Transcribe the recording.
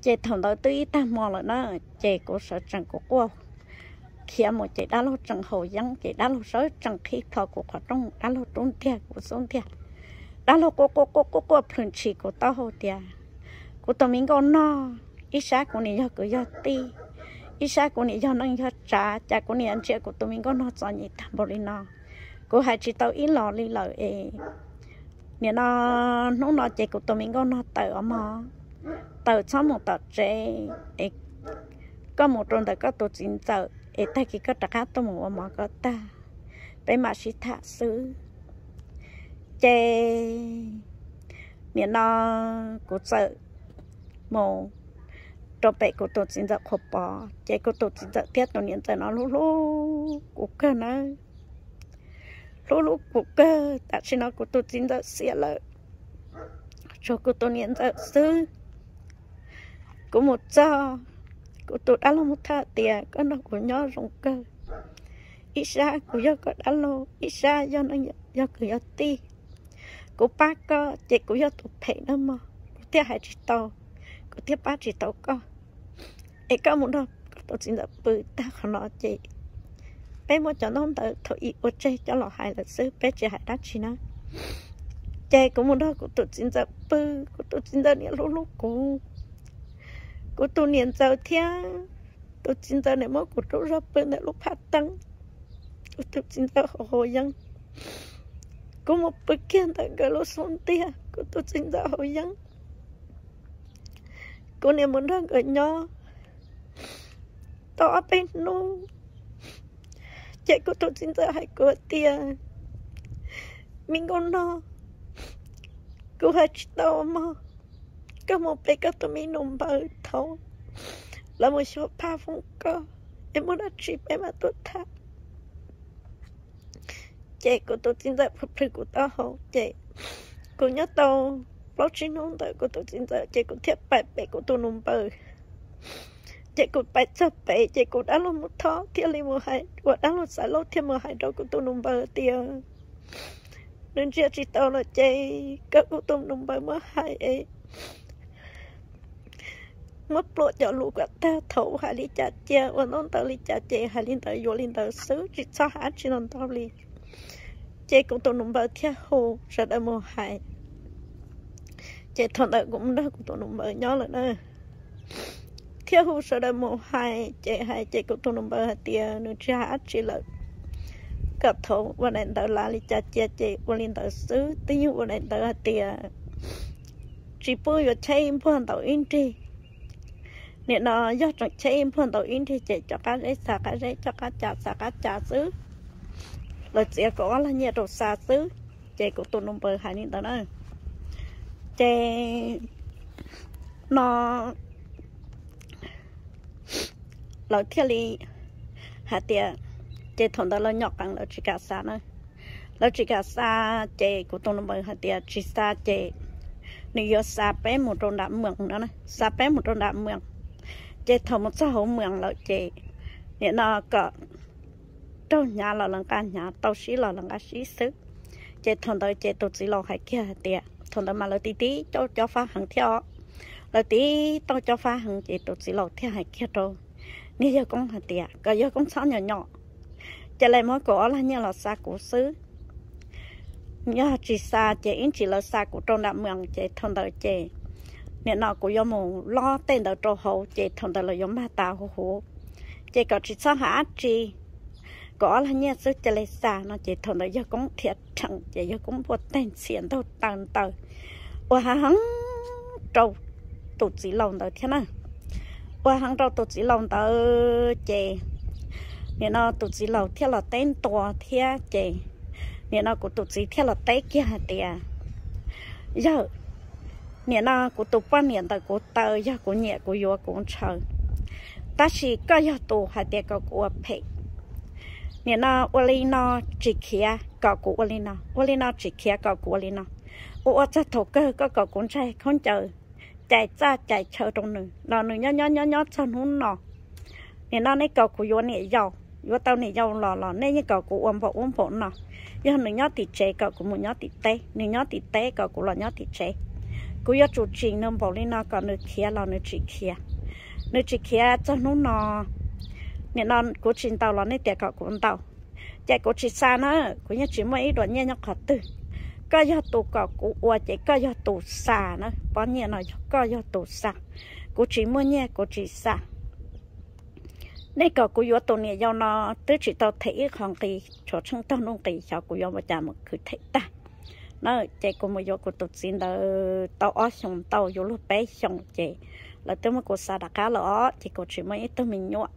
Ces thaum ntawd twb ib tag hmo lawm na, ces kuv sawv tsees kuv quaj khiav mus ces dab laug tseem haus yeeb, ces dab laug sawv tsees qhib plho kuv qhov rooj, dab laug rub ntiag kuv xub ntiag. Dab laug quaj quaj quaj quaj plhws ntshis kuv taub hau tias, kuv tus me nkauj nog, ib sab kuv niam yog kwv yog tij, ib sab kuv niam yog neej yog tsav, cas kuv niam ntsia kuv tus me nkauj nog txom nyem tag npaum li no. Kuv hais tsis tau ib los li lawm es nim no, hnub no ces kuv tus me nkauj nog tawm os mog, tawm txhob mus tom tsev es koj mus rau ntawm koj tus txiv ntxawm es tag kis koj rov qab tuaj mus ua mov koj tag, peb mam sib tham xwb. Ces nim no kuv txawm mus rau pem kuv tus txiv ntxawm qhuas pov, ces kuv tus txiv ntxawm thiab tus niam ntxawm no hlub hlub kuv kawg nawb. Hlub hlub kuv kawg, tam sim no kuv tus txiv ntxawm xiam lawm, tshuav kuv tus niam ntxawm xwb. Kuv mus txog, kuv tus dab laug muab tham tias koj nrog kuv nyob zoo kawg, ib sab kuv yog koj dab laug, ib sab yog neej yog kwv yog tij. Kuv pab koj ces kuv yog tus phem nawb mog, kuv thiaj hais tsis tau, kuv thiaj pab tsis tau koj. Es koj mus nrog koj tus txiv ntxawm pw tag qhov no ces peb muab cov ntaub ntawv thaum ub ua tseg coj los hais lawm xwb, peb tsis hais dab tsi na. Ces kuv mus nrog kuv tus txiv ntxawm pw, kuv tus txiv ntxawm niam hlub hlub kuv. Kuv tus niam ntxawm thiab tus txiv ntxawm niam muab kuv rub zog pw ntawm lub phaj teeb, kuv tus txiv ntxawm haus haus yeeb. Kuv mus pw kiag ntawm nkawd lub xub ntiag, kuv tus txiv ntxawm haus yeeb. Kuv niam mus nrog nkawd nyob tau ob peb hnub, ces kuv tus txiv ntxawm hais kuv tias, me nkauj nog, kuv hais tsis tau mog, koj mus pe koj tus me nus npawg thaum lawv mus xyuas phaj foob koj, es muaj dab tsi peb mam tuaj tham. Ces kuv tus txiv ntxawm plhws plhws kuv taub hau, ces kuv nyob tau plaub tsib hnub ntawd kuv tus txiv ntxawm ces kuv thiaj pais pem kuv tus nus npawg. Ces kuv pais txog pem ces kuv dab laug muab thob thiaj li mus hais, ua dab laug Xaiv Lauj thiaj mus hais rau kuv tus nus npawg tias, nws ntsia tsis tau los ces kom kuv tus nus npawg muab hais es muab pluav cov lus kom tag, thaum hais li cas cia, ua ntaub ntawv li cas ces hais li ntawd, yuav li ntawd xwb, tsis txhob hais dab tsi ntau ntau li. Ces kuv tus nus npawg thiaj hu sawv daws mus hais. Ces thaum ntawd kuv mus nrog kuv tus nus npawg nyob lawm na, thiaj hu sawv daws mus hais, ces hais ces kuv tus nus npawg hais tias nws tsis hais dab tsi lawm, kom thaum ua daim ntawv lav li cas cia ces ua li ntawd xwb, twb yeej ua daim ntawv hais tias tsis pub yuav cheb ib npuag ntaus ib nrig. Nim no yog tseem cheb ib npuag ntaus ib nrig ces coj qab zeb xa qab zeb, coj qab ca xa qab ca xwb, lawv txiav kaum ob lag nyiaj rau xa xwb. Ces kuv tus nus npawg hais li ntawd na. Ces no lawv thiaj li hais tias, ces thaum ntawd lawv nyom qees lawv tsis kam xa na. Lawv tsis kam xa, ces kuv tus nus npawg hais tias tsis xa ces nws yuav xa peb mus rau nram Mwees no, xa peb mus rau nram Mwees. Ces thaum mus txog hauv Mwees lawm ces nim no kom raug hnyav los lawv nqa hnyav, tau sib los lawv nqa sib xwb. Ces thaum ntawd ces tus txiv laus hais kiag hais tias, thaum ntawd mas lawv tiv tib tauj cob fab heev thiab os. Lawv tiv tauj cob fab heev ces tus txiv laus thiaj hais kiag rau niag yawg koob hais tias kom yawg koob txhob nyom nyom, cia li muab kaum ob lag nyiaj los xa kuv xwb. Yog tsis xa ces ib tsam lawv xa kuv rau nram Mwees ces thaum ntawd ces nim no kuv yuav mus lob tej ntawd rau hauv ces thaum ntawd lawv yuav mag tas huv huv. Ces kom tsis txhob hais dab tsi, kaum ob lag nyiaj xwb cia li xa no ces thaum ntawd yawg koob dhia rhees ces yawg koob npuaj teg ntxhias ntaug taw ntaws ua hav heev rau tus txiv laus ntawd thiab na. Ua heev rau tus txiv laus ntawd ces nim no tus txiv laus thiaj los teb ntua thiab ces nim no kuv tus txiv thiaj los teb kiag hais tias, yawg, nim no kuv tus poj niam ntawm kuv taw yog kuv nyiam kuv yuav kuv ntshaw, tab sis koj yog tus hais tias kom kuv ua phem. Nim no ua li no tsis khiav kom kuv ua li no, ua li no tsis khiav kom kuv ua li no. Ua ua txog thaum kawg koj kom kuv ntsaig khaub ncaws cais txaj cais chaw rau nws los nws nyob nyob nyob nyob txog hnub no. Nim no nej kom kuv yuav niam yau, yuav tau niam yau los los nej yeej kom kuv ua npaum ub npaum no. Yog nws nyob tim tsev kom kuv mus nyob tim teb, nws nyob tim teb kom kuv los nyob tim tsev. Kuv yuav tsum tsim nws npaum li no kom nws khiav los nws tsis khiav. Nws tsis khiav txog hnub no. Nim no kuv tsis ntaus los nej tias kom kuv ntaus, ces kuv tsis xa na, kuv yeej tsis muaj ib daim nyiaj nyob qhov twg. Koj yog tus kom kuv ua ces koj yog tus xa na, pob nyiaj no yog koj yog tus xa. Kuv tsis muaj nyiaj kuv tsis xa. Nej kom kuv yuav tus niam yau no twb tsis tau them ib qho nqi, tshuav tsheej tog nuj nqis, xyov kuv yuav ua cas mus khwv them tag na. Ces kuv mus yuav kuv tus txiv ntawd tau ob xyoos ntau, yuav luag peb xyoos ces lawv twb muab kuv xa rov qab lawm os, ces kuv tsis muaj ib tug me nyuam.